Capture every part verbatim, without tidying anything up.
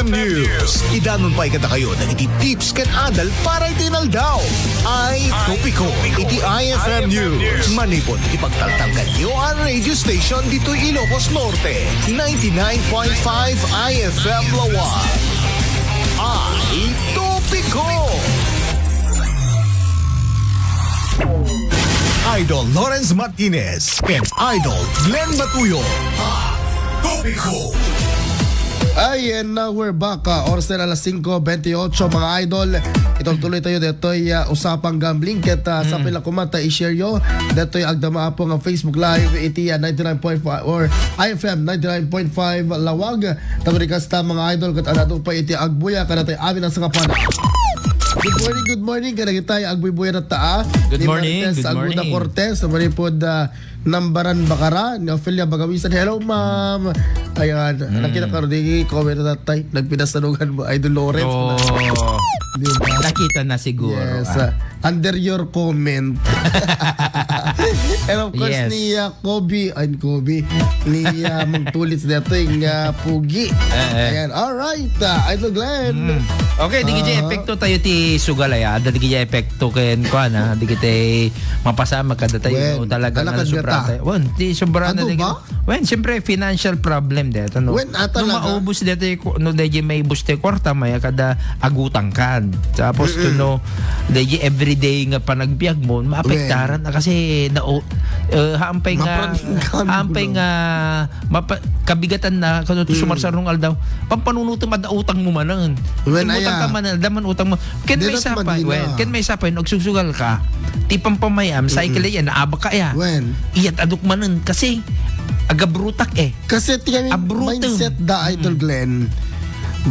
News. Idanon pay kadakayo dagiti tips ken adal para iti inaldaw. Ay topiko iti I F M News. Manipud iti pagtaltalkanyo a radio station ditoy Ilocos Norte, ninety-nine point five I F M Laoag. Ay topiko. Idol Lawrence Martinez and Idol Glenn Batuyo. Topiko. Ay, and now we're back. Ah, oras na alas singko bentiocho, mga idol. Itultuloy tayo ditoy, ah, usapang gambling. Ket, ah, sa pila kumata, i-share yo. Ditoy agdama apo nga Facebook Live, iti, ah, ninety-nine point five or I F M ninety-nine point five Laoag. Tagurikas ta, mga idol, ket adda pa iti agbuya, kada tayo amin ang sangapana. Good morning, good morning. Kada kita ay agbuybuya na ta, ah. Good morning, Marites good Aguda morning. Cortez, sa Maripod, ah, Nambaran Bakara, ni Ophelia Bagawisan. Hello, ma'am. Ayan, nakita ka, di comment na tatay. Nagpinasanugan mo, Idol Lawrence. Oh. Di ba? Nakita na siguro, Yes, ah. ah, under your comment. And of course, Yes. ni, ah, Kobe, ay, Kobe, ni, ah, Mang Tulits dito yung, ah, Pugi. Eh, eh. Ayan, alright, ah, Idol Glenn. Mm. Okay, di kaya Aha. epekto tayo ti sugal, ay, ah. Di kaya epekto ken kuan, ah. Di kita mapasama kada tayo, Wen, no, talaga talaga nga sobra tayo. Wen, di sobra na Ano di ba? Wen, siyempre, financial problem dito, no? Wen, ah, No, talaga? maubos dito, no, dahil may ubos tayo kwarta, may kada agutang kan. Tapos, Mm-mm. no, dahil everyday nga panagbiag mo, maapektaran Wen. na kasi, na, uh, hampay nga, Maprangkan hampay ko nga, mapa, kabigatan na, kano to Mm. sumarsarong aldaw, pampanunutom at utang mo manan. Wen, Imutang aya. ka manan, daman utang mo. Ken Di may na sapay, tumadina. wen, ken may sapay, no, agsusugal ka, ti pampamayam, cycle Mm-mm. yan, naabak ka ya. Wen. Iyat aduk manan, kasi, agabrutak eh. Kasi ti kami Abrutem. mindset da, Idol Mm. Glenn,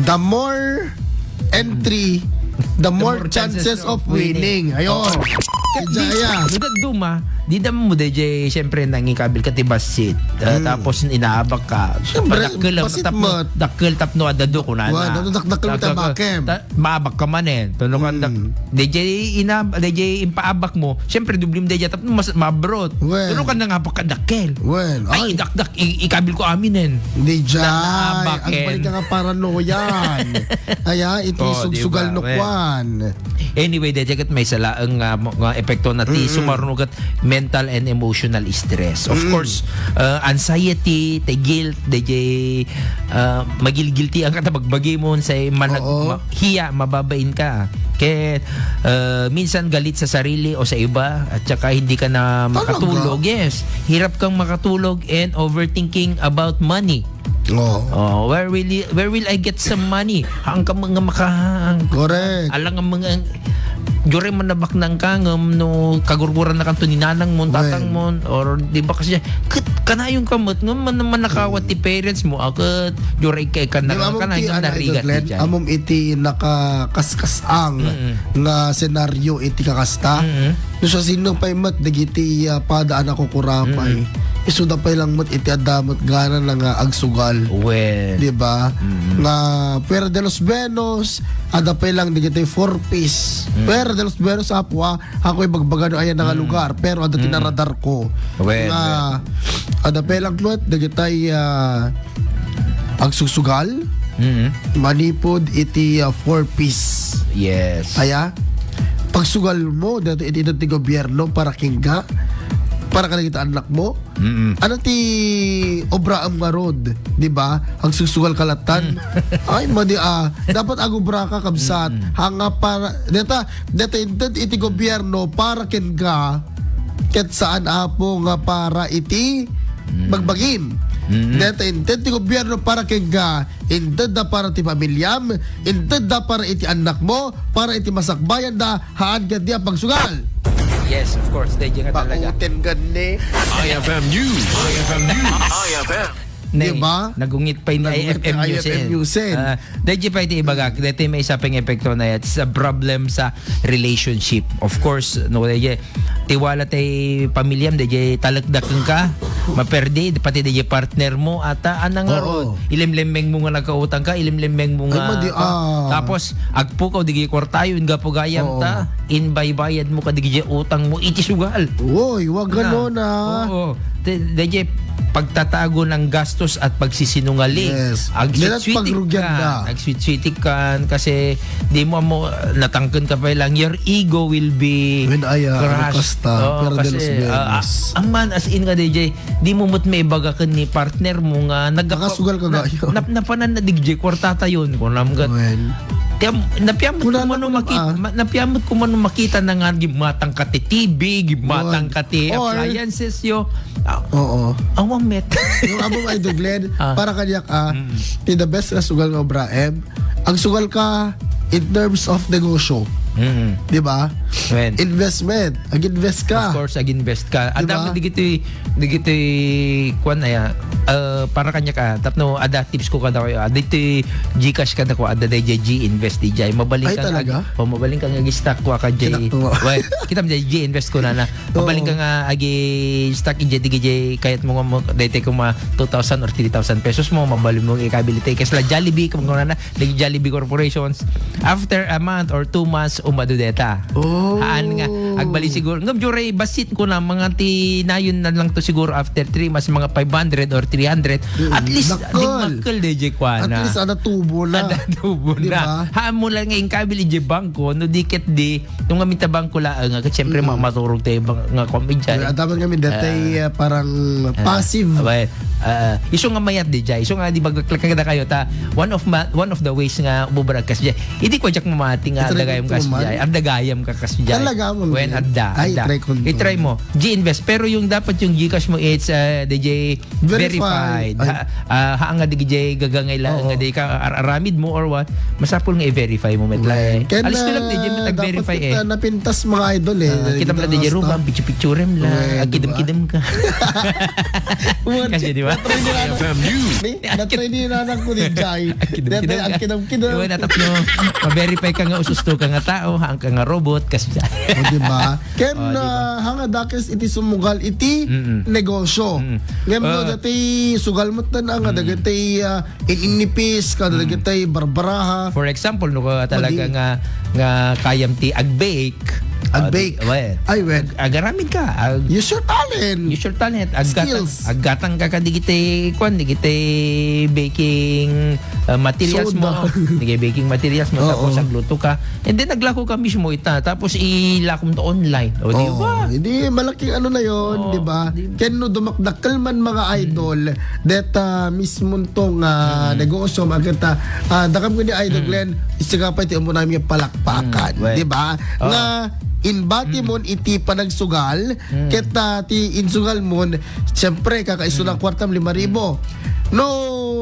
the more entry, the The more more chances chances of of winning. winning. Ayun. Oh. Ket Kaya, di, yeah. Duma, di da mo, D J, siyempre, nangikabil ka ti basit. Ah, Mm. tapos inaabak ka. Siyempre, Padakkel ang basit tap-, mo. dakkel tapno adado, kunana. Wa, ano, dakdakkel mo Dakkel ka, tabakem. ta-, maabak ka man eh. Tuno ka, Mm. dak-, D J ina-, D J impaabak mo, siyempre, dublim D J tapno mas, mabrot. Well. Tuno ka nangabak ka dakkel. Well, Ay, ay. dakdak, i-, ikabil ko aminen. Di jay. Naabaken. Agbalik ka nga paranoian. Aya, iti Oh, di sugsugal ba? no Well. kwan. Anyway, daydiay ket maysa laeng nga, nga epekto na ti Mm-mm. sumaruno ket mental and emotional stress. Of Mm-mm. course, uh, anxiety, ti guilt, daydiay, uh, magilgiltian ka ta bagbagi mo, say manag-, Oo. ma-, hiya, mababain ka. Ket, uh, minsan galit sa sarili o sa iba, at saka hindi ka na Talaga? makatulog. Yes, hirap kang makatulog and overthinking about money. Oo. Oh, where will you, where will I get some money? Ang ka mga maka-, Correct. alang ang mga, jure man nabaknang ka, ngem no, kagurguran na kanto ni nanang mo, Wen. tatang mo, or di ba kasi, ket kanayon ka met, ngem man, man nakawat ti parents mo, ah, ket, jure kay ka Di ba, na, amom kanayon ti, ka ano, narigat Idol Glenn, di dyan. amom iti nakakaskas-ang Mm-mm. nga senaryo iti kakasta. Mm-mm. No, sa sino pay met dagiti, ah, pada a nakukurapay. Mm. Isuda pay lang met iti adda met gana na nga agsugal. Well. Di ba? Mm. Nga Puerto de los Buenos, adda pay lang dagiti four Ps. Mm. Puerto de los Buenos, apo, ah, ako ibagbaga no ayan nga Mm. lugar, pero adda ti Mm. naradar ko. Well, Nga, well. adda pay lang met dagiti, ah, agsugsugal, Mm. manipud iti, ah, four Ps. Yes. Aya, pagsugal mo, dati iti, iti gobyerno para kenka, para kadagiti anak mo. Mm-mm. Ano ti obraam ngarud, di ba? Agsugsugal ka latan. Mm. Ay, madi, ah, dapat agubra ka, kabsat. Mm-mm. Hanga para, deta, deta inted iti gobyerno para kenka, ket saan, apo, nga para iti Mm. bagbagim. Mm-mm. Deta inted ti gobyerno para kenka, Intedda para ti pamiliam, intedda para iti annakmo, para iti masakbayanda, haan ket di a pagsugal. Yes, of course. Daydi nga talaga. Pauten ganni. I F M News. I F M News. I F M. Nay, Diba? nagungit pay ni Nagungit I F M ni News, I F M eh. News, eh. Ah, daydi pay ti ibaga, daydi may isa pang epekto na yan. It's a problem sa relationship. Of course, no, daydi, tiwala tay pamilyam, dayjay talekda kenka, maperdi, pati dayjay partner mo, ata, anang nga Oo. ron, ilemlemmeng mo nga nagkautang ka, ilemlemmeng mo Ay, nga, madi-, ah. Tapos, agpukaw, dayjay kwartayo, gapu gayam Oo. ta, inbaybayad mo ka, dayjay utang mo, iti sugal. Uy, wag Na. ganon, ah. Oo. Te-, dayjay pagtatago ng gastos at pagsisinungaling. Yes. Agsutswitik Dina't pagrugian ka. na. Agsutswitik ka kasi di mo mo natangken ka pa lang. Your ego will be When I, ah, crushed. ano, kasta, Oo, pero de kasi, los ah, ah, Bienes. ang man as in nga, D J, di mo mo't maibaga ken ni partner mo nga nagkaka-, Nakasugal ka na, gayo. nap-, napanan na, D J, kwarta tayon, kunam gat. Well. Tiyam-, napiamot Wala ko man naman, makit-, ah. ma-, napiamot ko man makita na nga gibmatang ka ti T V, gibmatang Well. ka ti Or appliances yo. Ah, Oo. awan met. Yung amo nga, Idol Glenn, Ah. para kaniak, ah, Mm. ti the best nga sugal nga obra, em, ang sugal ka in terms of negosyo. Mm. Di ba? When? Investment. Ag-invest ka. Of course, ag-invest ka. Di Adda ba? mo digiti, digiti, kuwan na ya, ah, para kaniak, ah, tapno, adda tips ko kada kayo, ah, diti GCash kada ko, adda dayjay G-Invest dayjay. Mabalin Ay, ka nga talaga? ag-, oh, mabalin ka nga ag-stock ko ka, Jay. Kinaktuwa. Well, kita mo, Jay, G-Invest ko na na. Mabalin Oo. ka nga agi-stock, ijay, digi, Jay, kayat mo nga mo, daytay ko ma two thousand or three thousand pesos mo, mabalin mo ikabilitay. Kasla Jollibee, kung na na, nag-Jollibee Corporations. After a month or two months, umadu deta. Oh. Haan nga, agbali siguro. Ngam, Juray, basit ko na, mga tinayon na lang to siguro after three months, mga five hundred or three hundred. Mm, At least, dakkel. di makkel, D J, kwa At na. least, ada tubo na. Ada tubo Di na. ba? Haan mo lang nga, inkabil, D J, bangko, no, di ket di, nung amin ta bangko laeng, nga, ket siyempre, Mm. ma-, maturog tayo bang-, nga, kwan, dyan. Well, dapat kami, datay, Ah. ah, parang Ah, passive. well, ah, isu nga mayat, D J. Isu nga, di ba, klakada kayo, ta, one of ma-, one of the ways nga, bubrag kas, D J. Hindi ko, Jack, mamati nga, Itry adda gayam ko kas, man. D J. Adda gayam ka kas, D J. Talaga, Ma'am When, Glenn? adda, Ay, adda. try ko to. I-try mo. G-Invest. Pero yung dapat yung GCash mo, it's, ah, D J, Verified. verified. Ay. Ha, ah, haan nga di jay gagangay laeng Oo. nga di ka ar-, aramid mo or what, masapul nga i-verify mo met Well, lang, eh. ken, Alis ko lang, ah, di jay met dapat ag-verify, kita eh. napintas, mga idol, eh. Ah, kita mo lang, di jay Basta. Rumam, picture-picture lang. Well, di ba? Agkidam-kidam ka. Well, Kasi, di ba? natry ni nanang, F M News. Ni, natry ni nanang ko, di jay. Agkidam-kidam Dati, ka. agkidam-kidam. Iwan natap, no? Ma-verify ka nga ususto ka nga tao, haan ka nga robot, kasi O, di ba? Ken, Oh, di ba? ah, hanga dakes iti sumugal iti Mm-mm. negosyo. Mm. Ngem no, Ah. dati sugal met na nga Mm. dagiti, ah, ininipis, kada Mm. dagiti barbaraha. For example, no, ka talaga Madi. nga, nga kayam ti ag-bake. Ah, Ag-bake. di, well, Ay, well. ag-, agaramid ka. Ag-, Use your talent. use your talent. Aggatang, Skills. aggatang ka kadigiti, kwan, digiti baking, ah, materials Soda. mo. Digiti baking materials mo. Oo. Tapos agluto ka. And then, naglako ka mismo ita, tapos ilakom to online. O, di Oo, ba? hindi, malaking ano na yon, Oo, di ba? di ba? Ken no dumakdakkel man, mga Mm. idol, that, ah, mismo tong, ah, Mm. negosyo, makita, ah, dakam ko ni Idol Mm. Glenn, isiga pa iti amo namin nga palakpakan, Mm, well. di ba? Oo. Nga, inbati Mm. mon iti panagsugal, Mm. ket, ah, ti insugal mon, siyempre, kakaiso lang Mm. kwartam, lima ribu. Mm. No,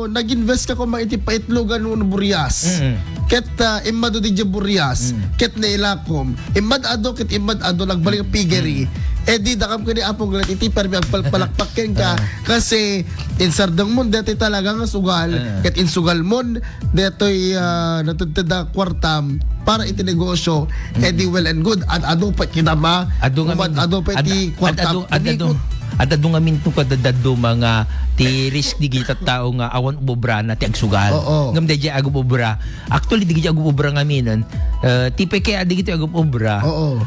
nag-invest ka koma iti paitlogan wenno burias. Mm. Ket, ah, immadu di burias, Mm. ket nailakom. Immad-adu ket immad-adu, nagbalik a piggery. Mm. Eh, di dakam ken ni Apo Glenn, iti permi agpalpalakpak kenka. Ah. Kasi, insardeng mon, deti talaga nga sugal, Ah. ket insugal mon, detoy, ah, natedted a kwartam para iti negosyo, Mm. eh, di well and good. Ad-adu pa kita ma-, Adu nga umad-, min-, adu pa iti ad-, kwartam. ad-, adu, ad-, adu. Umikot. Ad-adu ngamin to kadadaduma nga ti risk digiti tattao nga awan ubobrana ti agsugal. Oo. Ngem dayjay agub-obra. Actually, digiti agub-obra ngamin, eh, ti peke a digiti agub-obra. Oo.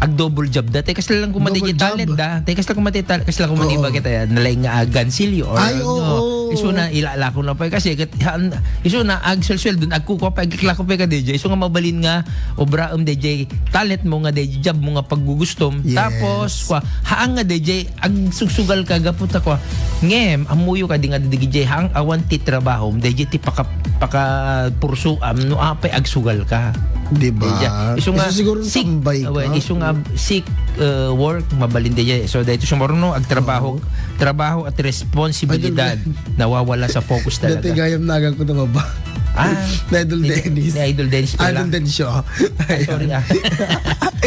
Ag-double job da. Tay kasla lang koma Double dayjay job. talent da. Tay kasla koma ti tal-, kasla koma ti Oo. bagay tayo. Nalaing nga agansilyo or Ay, no. oo. Isu na ilalako na pa kasi ket, haan, isu na agsuelsueldon, agkukua pa, agkiklako pa ka dayjay. Isu nga mabalin nga obraem dayjay talent mo nga dayjay job mo nga paggugustom. Yes. Tapos, kwa, haan nga dayjay agsugsugal ka gapu ta kwa. Ngem, ammoyo kadi nga dayjay haan awan ti trabahom, dayjay ti paka-, pakapursuam no apay agsugal ka. Di ba? Dayjay. Isu nga Isu siguro seek, tambay ah, ka. well, isu nga seek, uh, work, mabalin dayjay. So, daytoy sumurno, agtrabaho, Oo. trabaho at responsibilidad. Ay, di ba? Nawawala sa focus Dati talaga. gayam nagan ko na baba. Ah, Ni Idol ni, Dennis. ni Idol Dennis pala. Idol Dennis siya. Ay, sorry, ah.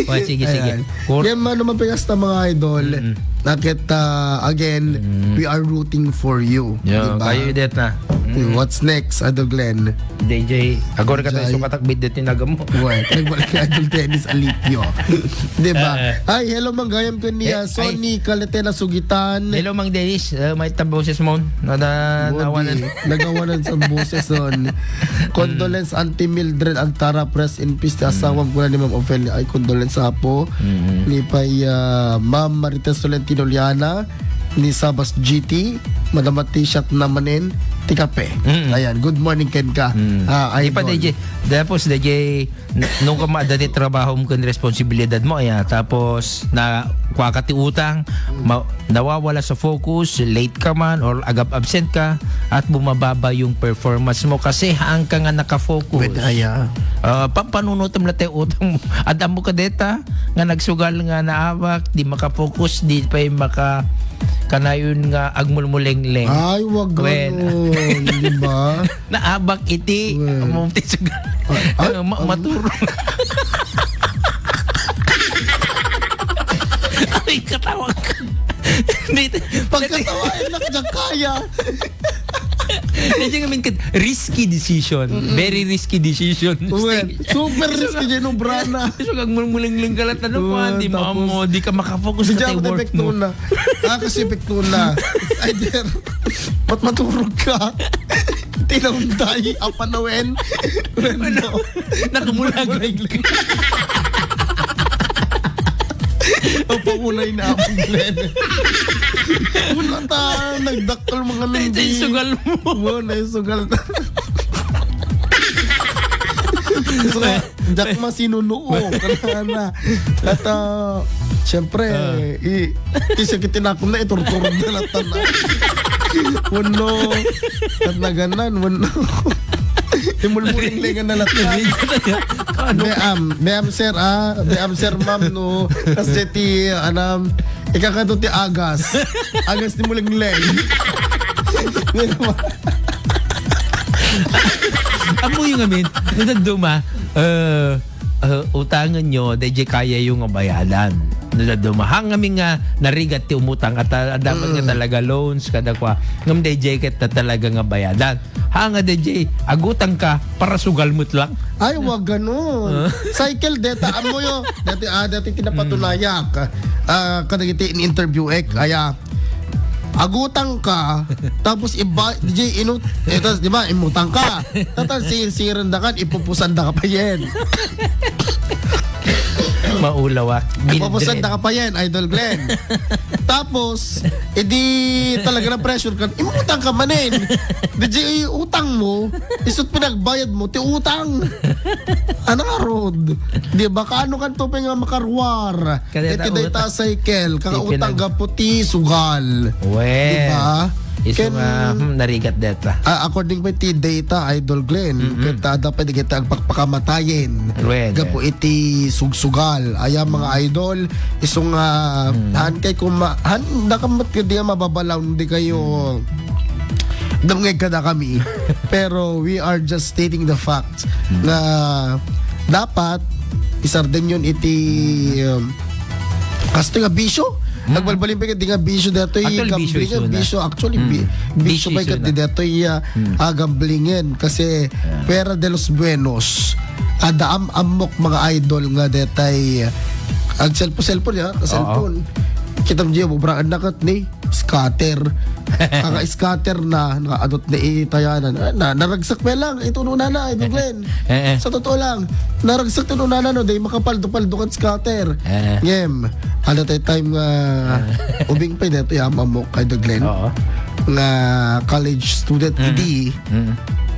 Oh, sige, sige. Ayan. Kor- Yan man naman, pagkasta, mga idol. Mm. Nakit, ah, again, Mm. we are rooting for you. Yo, Di ba? kayo, Idet, na. Mm. What's next, Idol Glenn? D J, agor ka tayo Jay. Sukatak bidyo tinagam mo. Uy, nagbalik ka, Idol Dennis Alipio. Di ba? Eh, eh. Ay, hello, manggayam ko ni, Eh, ah, Sonny ay. Kaletena Sugitan. Hello, Mang Dennis. Eh, may taboses mo. Nada, Body. Nawanan. Nagawanan sa boses on. Condolence, Auntie Mildred Antara, rest in peace, ti asawam kuna ni Ma'am Ofelia. Ay, condolence, apo. Mm. Ni pay, ah, Ma'am Marites Tolentino Liana. Ni Sabas G T, madama ti shot na manen ti kape. Mm. Ayan, good morning kenka. Mm. Ah, Di pa, Idol. D J. Tapos, D J, n-, nung ka maada ti trabaho mo ken responsibilidad mo, ayan. Tapos, na, kuha ka ti utang, ma-, nawawala sa focus, late ka man, or agab-, absent ka, at bumababa yung performance mo kasi haan ka nga nakafocus. With, aya. Ah, pampanunutem la tayo utang mo. Adda mo ka deta, nga nagsugal nga naabak, di makapokus, di pay maka-, kanayon nga agmulmulengleng. Ay, wag Wen. Ganun, di ba? Naabak iti, Wen. Amo ti sugal. Ah, ah, Ano, ma-, ah. Maturo. Ay, katawag. Hindi, Pagkatawa, anak, diyan kaya. Medyo nga, min, kat-, risky decision. Mm-mm. Very risky decision. Well, super risky dyan, no, Brana. So, kag mulmulingling ka lang, ano pa, Well, di mo tapos, amo, di ka makafocus sa Bigyan ko ng work epekto mo. Na. Ah, kasi epekto na. Either, ba't matulog ka? Tinamday, apanawen. Ano? Nakamulagay. O, paulay na ako, Glenn. Wala ta, nagdakkel mga Ay, nindi. Sugal mo. Wala, sugal na. So, Jack masinunuo. Kanana. At, ah, siyempre, Ah. i-, isa kitinakom na, iturturog na lang tana. Wano. At naganan, wano. Imulmuling-lingan na lang tana. Ano? Beam, beam, sir, ah. Beam, sir, ma'am, no. Kasi ti, anam, ikakado ti agas. Agas ti mulingleng. Ammo yung amin, nadaduma, eh, eh, utangan nyo, D J kaya yung nga bayadan. Nadaduma. Hang amin nga narigat ti umutang at, ah, dapat nga Mm. talaga loans, kada kwa. Ngam D J ket na talaga nga bayadan. Ha nga, D J, agutang ka para sugal mo lang. Ay, wag ganun. Ah. Cycle deta, amo yo. Dati, ah, dati kinapatunayak. Mm. Ah, kadagiti in-interview ek, aya, agutang ka, tapos iba, D J, inut-, eh, tas, di ba, imutang ka. Tatas, sir-, sirenda kan, ipupusan da ka pa yan. Maulawak. Ipupusan Mildred. Da ka pa yan, Idol Glenn. Tapos, edi talaga na pressure kan, imutang ka manen. D J, utang mo, isut pinagbayad mo, ti utang. Ano nga, Rod? Di ba? Kaano kan to pa nga makaruar? Kaya Iti ta-, dayta cycle, kakautang Ipinag- gapu ti sugal. Well, Di ba? isu Ken nga, hmm, narigat deta. Ah, according pa ti data, Idol Glenn, Mm-mm. ket, ah, dapat di kita agpakpakamatayen. Well, Gapu iti sugsugal. Aya, mga Mm. idol, isu nga, Mm. han kay kuma-, han, nakamat ka di nga mababalaw, di kayo Mm. dumngeg kada kami. Pero we are just stating the fact Mm. nga dapat isardeng yon iti, um, kasto nga bisyo. Mm. Nagbalbalin pa di nga bisyo datoy Actually, gambling bisyo nga isuna. Bisyo. Actually, Mm. bi-, bisyo Bisyo pa isuna. Di datoy, ah, Mm. ah, gambling yan. Kasi Yeah. pera de los buenos. Adda am-ammok mga idol nga detay, ah, ag cellphone, cellphone, ya, Oo. Cellphone. Kita mo diya, bubraan na kat ni scatter. Kaka-scatter na, nakaadot na itayanan. Ah, na, naragsak pa lang, ito nuna na, Idol Glenn. Eh, eh. Sa totoo lang, naragsak ito nuna na, no, dahil makapaldo-paldo kan scatter. Eh. Ngem, ano tayo time nga, Eh. Ubing pa dito, ya, mamok, Idol Glenn. Oo. Nga college student, Mm. idi, Mm.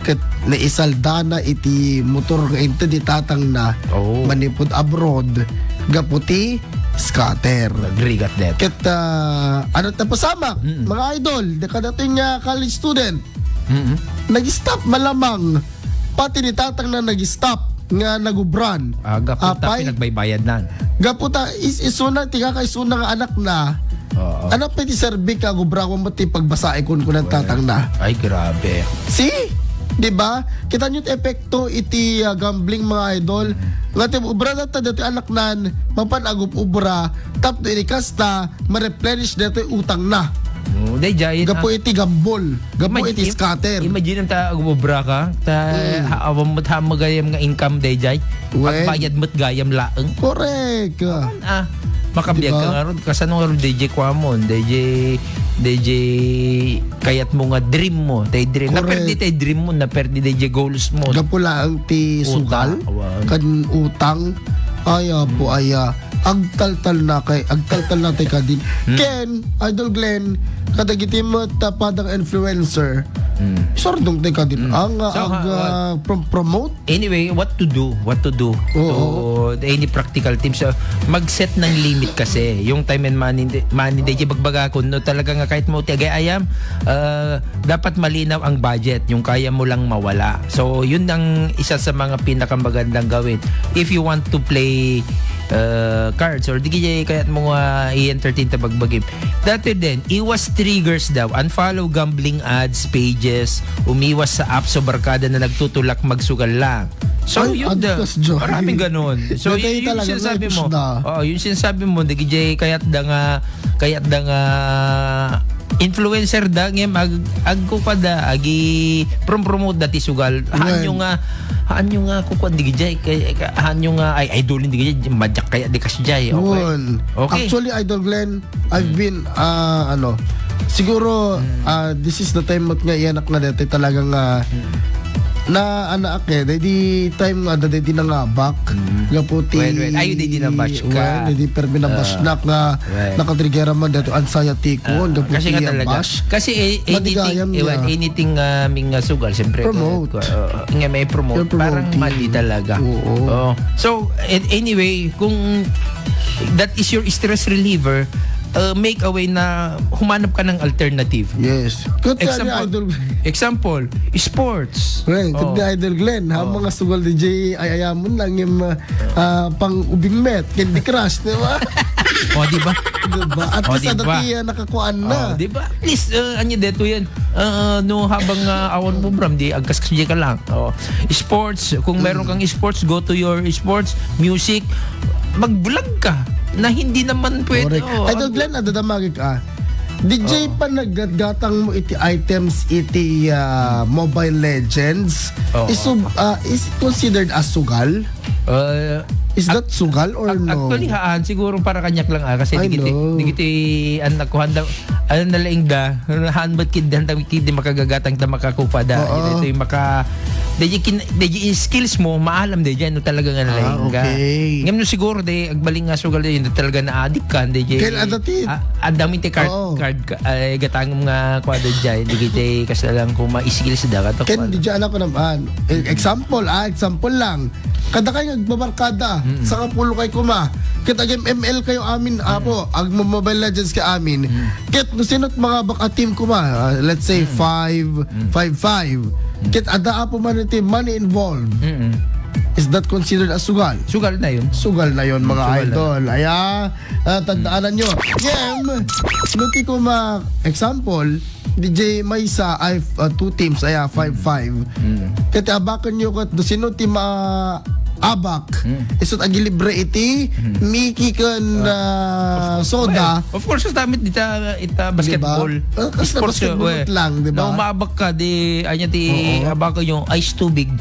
ket naisalda na iti motor nga inted ti tatang na, Oo. Manipud abroad, gapu ti scatter. Nagrigat deta. Ket, ah, ano ta pasamak, Mm. mga idol, da kadatoy nga college student, Mm. nag-stop malamang. Pati ni tatang na nag-stop nga nagubran. Ah, gapu ta Apay, pinagbaybayad na. Gapu ta is-, isuna, ti kakaisuna nga anak na. Oo. Ano pa ti serbi ka gubrawan mo ti pagbasa ikon kunan Well, tatang na? Ay, grabe. See? Di ba? Kita nyo ti epekto iti, ah, gambling, mga idol. Nga ti ubra na ta dati anak nan, mapan agup-ubra, tapno ini kasta, ma-replenish dati utang na. Oh, dayjay, Gapu ah, iti gambol. Gapu imag-, iti im-, scatter. Imagine ta agobra ka, ta Mm. ha-, awan met ha magayam nga income dayjay. Wen. Pagbayad met gayam laeng. Correct. Ah, makabiag ka Diba? nga ron. Kasano nga ron, D J, kuamon? D J, D J, kayat mo nga dream mo. Tay dream. Correct. Naperdi tay dream mo, naperdi D J goals mo. Gapu laeng ti Utang. sugal, Awan. kan utang. Ay, apo, Hmm. aya. Agtaltal na kay, agtaltal na tay kadin. Hmm. Ken, Idol Glenn, kadagiti met, ah, padang influencer, Hmm. isardong tay kadin. Hmm. Ang, ah, So, ag, ha, ah, prom-, promote. Anyway, what to do? What to do? Oo. To any practical tips? So, mag-set ng limit kasi. Yung time and money, money, di bagbaga kun no talaga nga kahit mo ti agay-ayam, ah, dapat malinaw ang budget, yung kaya mo lang mawala. So, yun ang isa sa mga pinakamagandang gawin. If you want to play, uh, cards or di kaya kayat mo nga i-entertain ta bagbagim. Dati din, iwas triggers daw. Unfollow gambling ads, pages, umiwas sa apps o barkada na nagtutulak magsugal lang. So, Ay, yun, the, adkas dyan. maraming ganon. So, Dati yun, yung talaga, sinasabi may mo, push na. Oo, yung sinasabi mo, di kaya kayat da nga, kayat da nga influencer da, ngem ag-, agkupada, agi prom-promote da ti sugal. Haan Wen. nyo nga, haan nyo nga kukuan di gijay, kay, ka-, haan nyo nga, ay, idolin di gijay, madyak kaya di kas jay, okay? Wen. Okay. Actually, Idol Glenn, I've Hmm. been, ah, ano, siguro, Hmm. ah, this is the time mo nga iyanak nga dati talagang, ah, Hmm. na anak eh, di time nga dati di nangabak. Hmm. Nga puti. Wen, wen. Ay, di, di na bash ka. Wen, di permi na bash Ah. na nga Right. nakatrigger man dito anxiety ko, Ah, ang gapu kasi nga iya talaga. bash. Kasi a-, anything, Madigayam eh, niya. anything, ah, ming, ah, sugal, siyempre, Promote. uh, uh, nga may promote, You're parang promoting. mali talaga. Oo. Oh. So, a-, anyway, kung that is your stress reliever, uh, make a way na humanap ka ng alternative. Yes. Good Example, idol. example, sports. Well, Oh. good idol Glenn. Ha, Oh. mga sugal D J, ay ayamon lang yung, uh, ah, pang ubing met, Candy Crush, di ba? O, di ba? Di ba? At O, least, di ano ba? ti, ah, nakakuan na. O, di ba? At least, ah, anya deto yan. Ah, no, habang, ah, awan mo, Bram, di agkas kasi ka lang. O, sports, kung meron Mm. kang sports, go to your sports, music, mag-vlog ka na hindi naman pwede. Correct. O, Idol ang Glenn, adda damagik, ah. D J, Oo. panaggatgatang mo iti items iti, ah, Mobile Legends, Oo. is sub-, ah, is considered as sugal? Uh, Is that ac-, sugal or ac-, no? actually, haan, siguro para kanyak lang, ah, kasi Ay, digiti, no. digiti, an nakuhan daw, ano na laing da, haan ba't kid, haan kid di makagagatang ta makakupa da? Oo. Ito'y maka, di kin-, di skills mo, maalam di dyan, no, talaga nga Ah, nalaing ka. okay. Ngam no siguro, di, agbaling nga sugal di, no, talaga na-addict ka, di, Kaya adati- ah, adami ti card, Oo. card ka, ay, gatangom nga kwado dyan, di kita, kasi lang kung ma-skills da, kato Ken, kwado. di dyan ako naman. E-, example, ah, example lang. Kada kayo nagbabarkada, Mm. sa kapulo kayo kuma. Ket agim M L kayo amin, Mm. apo, agmo Mobile Legends ka amin. Mm. Ket no sino't mga baka team kuma, ah, let's say Mm. five, Mm. five five. Mm. Ket ada apo man iti money involved. Mm. Is that considered as sugal? Sugal na yun. Sugal na yun, Mm, mga sugal na. idol. Aya, ah, tandaanan nyo. Ngem, no ti kuma, example, D J maysa ay, uh, two teams, aya, five five. Mm. Ket abaken nyo ket no sino ti maabak, Mm. isut agilibre iti Mm. Mickey ken, Ah. uh, Of, soda. Of course, damit dita, ita Di ba? basketball. Ah, kasi Sports, basketball eh, lang, di ba? No, maabak ka, di, anya ti Oo. abaken nyo, ice tubig.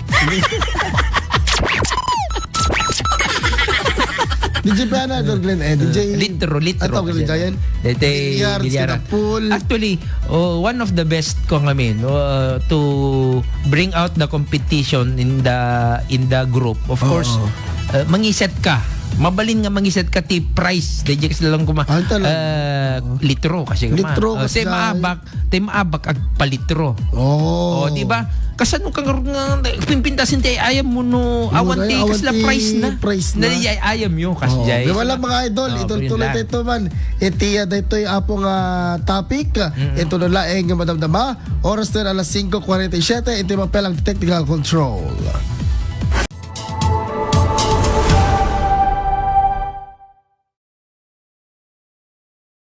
D J pa na, Idol Glenn, eh, D J. Litro, litro. Ato, Glenn, Giant. Dete, Billiards, bilyara. Kita pool. Actually, oh, one of the best ko ngamin, uh, to bring out the competition in the, in the group. Of Oo. course, uh, mangiset ka. Mabalin nga mangiset ka ti price. Dahil kasi lang kuma, Ay, talaga. uh, Oo. litro kasi kuma. Litro Uh, kasi say maabak, Tay maabak agpalitro. Oh. Oh, di ba? Kasano ka nga, nga pimpintasin ti ay-ayam mo no Mo awan na, ti awan kasla ti price na. price Na na. di ay-ayam yo, kas Oo. jay. Di wala, mga idol, Oh, ito yun tuloy lang. tayo man. Iti, ah, daytoy apo nga topic. Mm-mm. Ito na laeng nga madamdama. Oras na alas singko kuwarenta y siyete. Ito yung mga pelang technical control.